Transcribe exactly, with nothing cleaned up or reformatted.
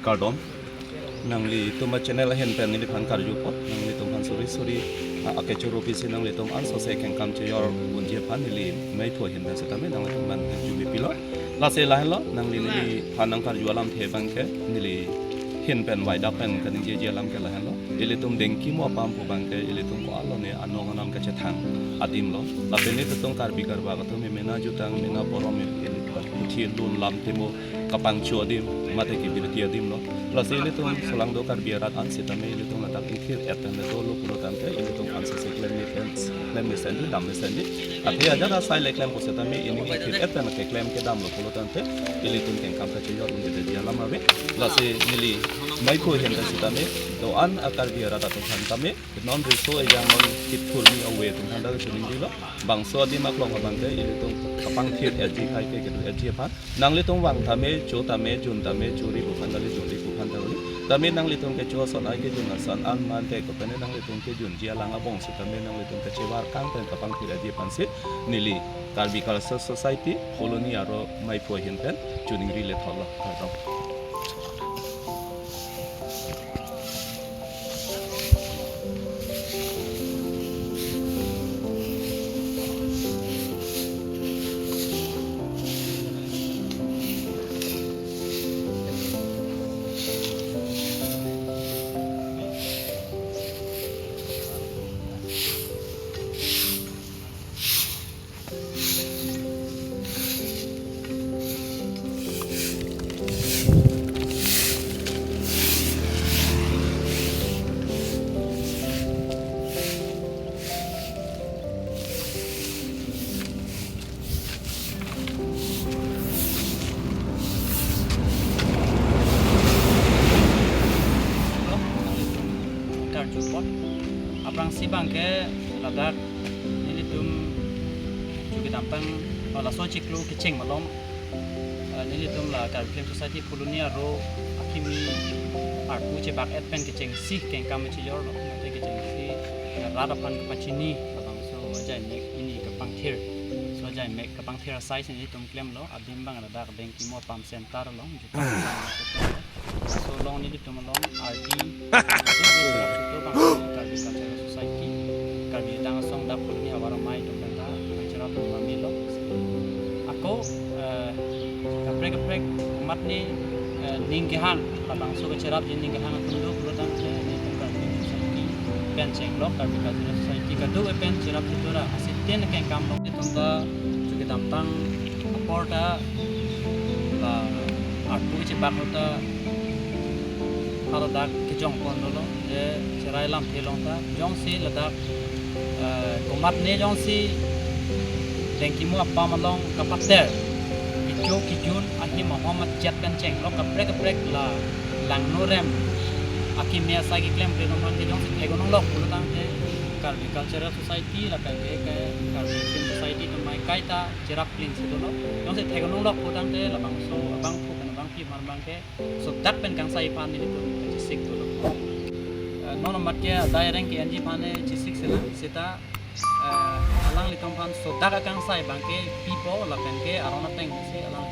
Kardom. Nanglitum a-channel ahin pen neliphan karju apot, nanglitum aphan suri suri, ah, akechoro pisi nanglitum ansose kengkam chejor unji aphan neli meiphu ahin pen setame nanglitum aphan karju mepilo. Lasi lahenlo, nangli neliphan nangkarju alamthe abangke, neli ahin pen waidak pen kaningjeji alam ke lahenlo. Ilitum dengki mo apam pu abangke, ilitum ko-an lone anong anam kachethang adim lo. Lapen ilitum Karbi Karbak atum mena jutang, mena borom, ilitum puthi lun lam timo kapangcho adim, mate kibirti adim lo. Lasi ilitum solangdo Karbi arat an setame ilitum ladak ingthir-et pen le dolo pulo tangte, ilitum ansose klem mesen, klem mesenji, dam mesenji. Athe ajat asai le klem pu setame, ining ingthir-et pen keklem kedam lo pulo tangte, ilitum kengkam kachejor unji alam ave. Lasi neli meiphu ahin pen setame, do-an a-Karbi arat atum aphan tame, non riso ejang non kithurmi ave atum aphan ta chiningri lo. Bangso adim aklong abangke ilitum kapangthir-etji, kaike kedo-etji aphan. Nanglitum vang tame, cho tame, jun tame, chori pu aphan kali, junri pu aphan kali. Tame nanglitum kecho ason ai kejun ason an mante ko pene nanglitum kejunji alang abong setame nanglitum kachevar kang pen kapangthir-etji aphansi neli Karbi Cultural Society Phuloni aro meiphu ahin pen chiningri le thotlo. Kardom. Karju apot. Aphrangsi abangke ladak nelitum Chukidamtang, oh, laso chiklo kecheng malom, eh, nelitum la Karbi Film Society Phuloni aro akimi arpu chebak-et pen kechengsi kengkam chejor lo, mate kechengsi, eh, rat aphan kapachini, labangso ajai mek pini kapangthir, so ajai mek kapangthir asai si nelitum klemlo, adim abang ladak dengki mo apam center along, juta So along nelitum along arti, arti cherap situ abang Karbi Cultural Society, Karbi Dang Asong dak Phuloni havar amei atum pen ta cherap atum pamelo. Ako, eh, kaprek kaprek mat ni, eh, ning kehang, labangso kacherapji ning kehang atum do pulo tangte nelitum Karbi Society pen chenglo, Karbi Cultural Society kado pen cherap situ ra aseten kengkam lo. Nelitum ta Chukidamtang apor ta la arpu chebak lo ta aro dak kejong pon dolo, je cherai lamthe along ta jongsi ladak, eh, komatne jongsi dengki mo apam along kapater, kecho kejun ahim ahom achet pen chenglo, kaprek kaprek la langno rem akimi asai keklem kre nongman ke jongsi theklong lok pulo tangte Karbi Cultural Society lapen ke, ke Karbi Film Society atum amei kaita cherap kling si dolo. Jongsi theklong lok pulo tangte labangso abangphu pen abangpi aphan abangke sodak pen kangsai aphan nelitum kachesik dolo. Eh, non amat ke adai areng ke-enji aphan ne chesik sila seta, eh, alanglitum aphan sodak akangsai abangke pipo lapen ke aron ateng si alang